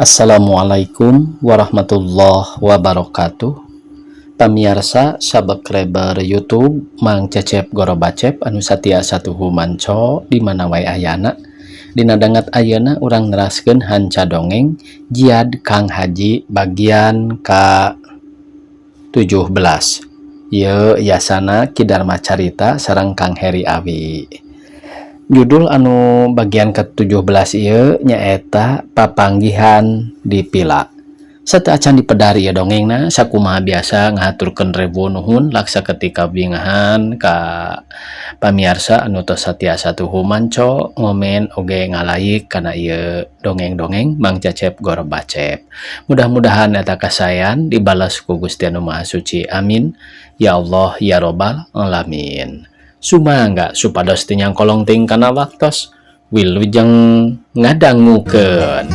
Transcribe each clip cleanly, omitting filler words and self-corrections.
Assalamualaikum warahmatullahi wabarakatuh. Pamiarsa subscriber YouTube Mang Cecep Gorobacep anu satia satuhu manco di mana wae ayana. Dina danget ayeuna urang neraskeun hanca dongeng Jiad Kang Haji bagian ka 17. Ieu yasana Ki Dharma Carita sareng Kang Heri Awi. Judul anu bagian ke-17 ieu nyaeta Papanggihan di Pila. Sateuacan dipedar ieu dongengna sakumaha biasa ngahaturkeun rebu nuhun laksa ketika bingahan ka pamiarsa anu tos satiasa tuhu manco ngomen oge ngalaik kana ieu dongeng-dongeng Mang Cecep Gorobacep. Mudah-mudahan eta kasaean dibalas ku Gusti Anu Maha Suci. Amin. Ya Allah ya Robbal alamin. Sumangga supados teu nyangkolong teuing kana waktos wilujeng ngadangukeun.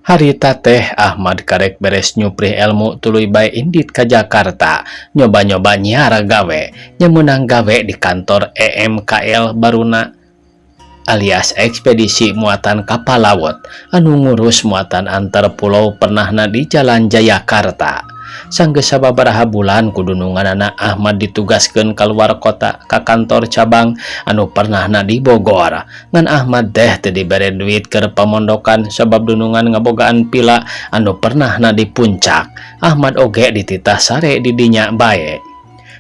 Harita teh Ahmad karek beres nyuprih elmu tuluy bae indit ka Jakarta nyoba-nyoba nyiar gawe nyemenang gawe di kantor EMKL Baruna alias ekspedisi muatan kapal laut anu ngurus muatan antar pulau pernahna di Jalan Jayakarta. Sanggeus sababaraha bulan kudununganana Ahmad ditugaskeun kaluar kota ka kantor cabang anu pernahna di Bogor. Ngan Ahmad teh teu dibere duit keur pamondokan sabab dunungan ngabogaan pila anu pernahna di Puncak. Ahmad oge dititah sare di dinya bae.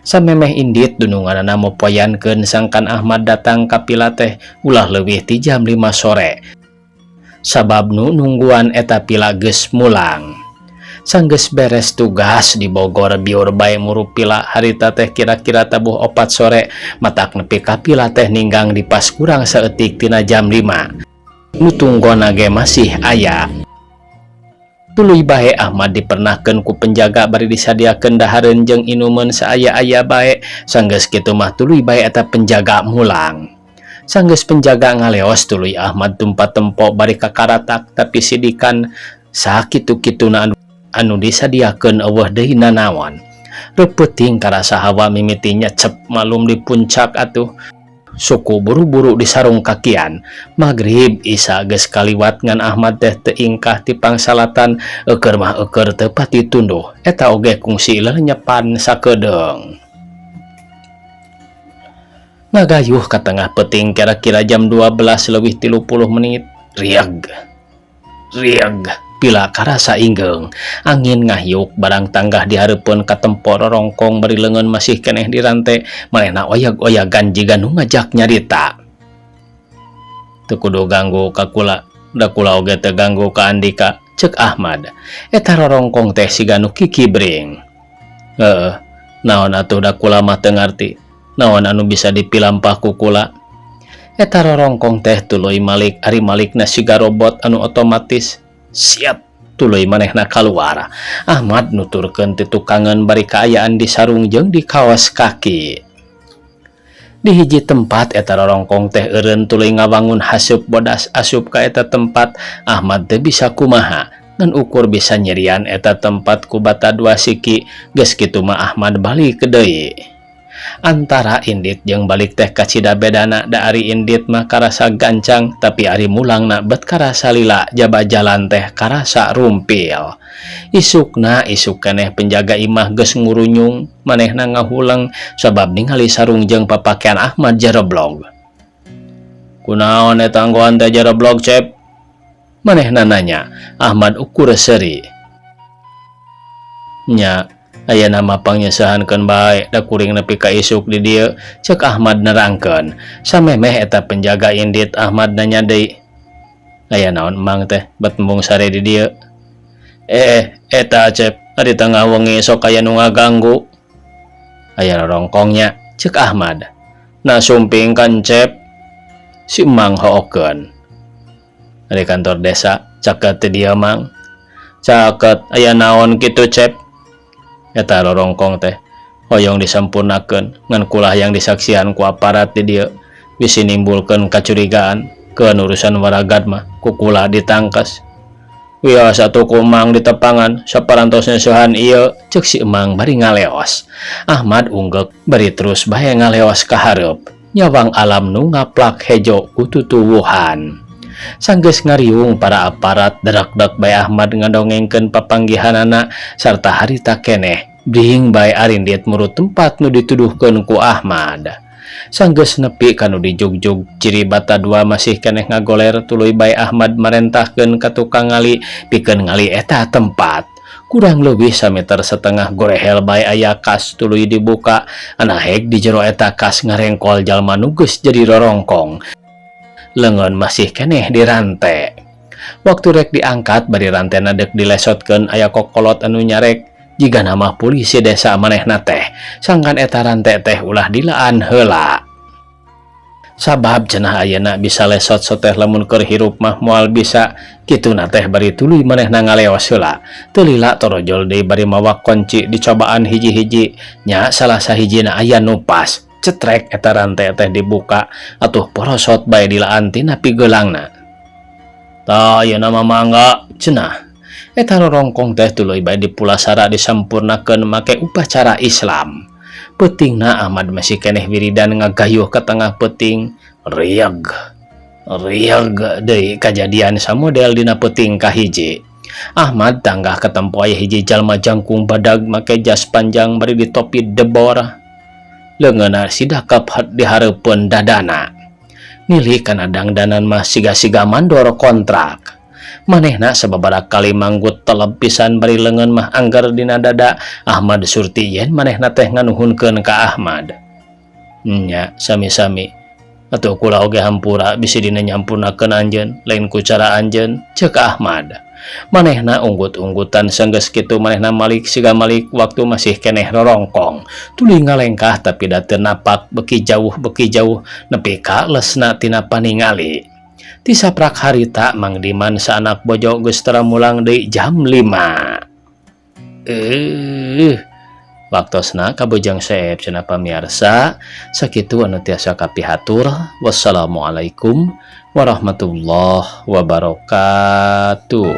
Samemeh indit dununganana mopoyankeun sangkan Ahmad datang ka pila teh ulah leuwih ti jam 5 sore. Sabab nu nungguan eta pila geus mulang. Sanggeus beres tugas di Bogor biur bae muru pila harita teh kira-kira tabuh 4 sore matak nepi ka pila teh ninggang di pas kurang saeutik tina jam 5. Nu tunggona ge masih aya. Tuluy bae Ahmad dipernahkeun ku penjaga bari disadiakeun dahareun jeung inumeun saaya-aya bae. Sanggeus kitu mah tuluy bae eta penjaga mulang. Sanggeus penjaga ngaleos tuluy Ahmad tumpat tempo bari kakaratak tapi sidikan sakitu-kituna anu disadiakeun eueuh deui nanaon. Reupeting karasa hawa mimiti nyecep malum di puncak atuh. Suku buru-buru di sarung kakian. Magrib Isa geus kaliwat ngan Ahmad teh teu ingkah ti pangsalatan eueur mah eueur teu pati tunduh. Eta oge kungsi lenyepan sakedeung. Ngagayuh ka tengah peuting kira-kira jam 12 leuwih 30 menit. Riag. Riag. Pila karasa inggeung. Angin ngahiuk barang tanggah dihareupeun katempo rorongkong bari leungeun masih keneh dirante manehna oyag-oyagan jiga nu ngajak nyarita. Teu kudu ganggu ka kula, da kula oge teu ganggu ka Andika, ceuk Ahmad. Eta rorongkong teh siga nu kikibring. Heeh, naon atuh da kula mah teu ngarti. Naon anu bisa dipilampah ku kula? Eta rorongkong teh tuluy malik, ari malikna siga robot anu otomatis. Siap tuluy manehna kaluar. Ahmad nuturkeun ti tukangeun bari kaayaan di sarung jeung di kaos kaki. Di hiji tempat eta rorongkong teh eureun tuluy ngawangun haseup bodas asup ka eta tempat. Ahmad teu bisa kumaha ngan ukur bisa nyerian eta tempat ku bata dua siki. Geus kitu mah Ahmad balik deui. Antara indit jeung balik teh kacida bedana da ari indit mah karasa gancang tapi ari mulangna bet karasa lila jaba jalan teh karasa rumpil. Isukna isuk keneh penjaga imah geus ngurunyung manehna ngahuleng sabab ningali sarung jeung papakean Ahmad jereblog. Kunaon eta anggoan teh jereblog, Cep? Manehna nanya. Ahmad ukur seuri. Nya aya nama pangnyesehankeun bae da kuring nepi ka isuk di dieu, ceuk Ahmad nerangkeun. Samemeh eta penjaga indit Ahmad nanya deui. Aya naon emang teh bet embung sare di dieu? Eta Cep, Ari tengah wengi sok aya nu ngaganggu. Aya rorongkong nya, cek Ahmad. Nah sumping kan Cep. Si Mang hookeun. Ari kantor desa caket teh dieu Mang. Caket aya naon kitu Cep? Eta rorongkong teh hoyong disampurnakeun ngan kulah yang disaksian ku aparat di dieu bisi nimbulkeun kacurigaan keun urusan waragad mah ku kula ditangkas. Wios atuh ku Emang ditepangan saparantos nyeusehan ieu, cek si Emang bari ngaleos. Ahmad unggeuk bari terus bae ngaleos ka hareup. Nyawang alam nu ngaplak hejo ku tutuwuhan. Sanggeus ngariung para aparat derak-dek bae Ahmad ngadongengkeun papanggihanana sarta harita keneh bring bae arindit murut tempat nu dituduhkeun ku Ahmad. Sanggeus nepi ka nu dijugjug ciri bata dua masih keneh ngagoler tuluy bae Ahmad marentahkeun ka tukang ngali pikeun ngali eta tempat. Kurang leuwih sameter setengah gorehel bae aya kas tuluy dibuka anaheg di jero eta kas ngarengkol jalma nu geus jadi rorongkong. Leungeun masih keneh dirante. Waktu rek diangkat bari rantena deuk dilesotkeun aya kokolot anu nyarek jigana mah polisi desa manehna teh sangkan eta rante teh ulah dilaan heula. Sabab cenah ayeuna bisa lesot soteh lamun keur hirup mah moal bisa kituna teh bari tuluy manehna ngaleos heula. Teu lila torojol deui bari mawa kunci dicobaan hiji-hiji nya salah sahijina aya nu pas. Cetrek eta rante teh dibuka atuh porosot bae dilaan tina pigeulangna. Tah ayeuna mah mangga cenah. Eta rorongkong teh tuluy bae dipulasara disampurnakeun make upacara Islam. Peutingna Ahmad masih keneh wiridan ngagayuh ka tengah peuting. Rieg. Rieg deui kajadian samodel dina peuting kahiji. Ahmad tanggah katempo aya hiji jalma jangkung badag make jas panjang bari ditopi debor. Leungeunna sidakap di hareupeun dadana. Nili kana dangdanan mah siga-siga mandor kontrak. Manehna sababaraha kali manggut teleb pisan bari leungeun mah angger dina dada Ahmad surti yen manehna teh nganuhunkeun ka Ahmad. Nya sami-sami. Atuh kula oge hampura bisi dina nyampurnakeun anjeun lain ku cara anjeun, ceuk Ahmad. Manehna unggut-unggutan sanggeus kitu manehna malik siga malik waktu masih keneh rorongkong. Tuluy ngalengkah tapi da teu napak beuki jauh nepi ka lesna tina paningali. Ti saprak harita Mang Diman saanak bojo geus tara mulang deui jam 5. Waktosna kabujang seep cenah pamiarsa sakitu anu tiasa kapihatur. Wassalamualaikum warahmatullahi wabarakatuh.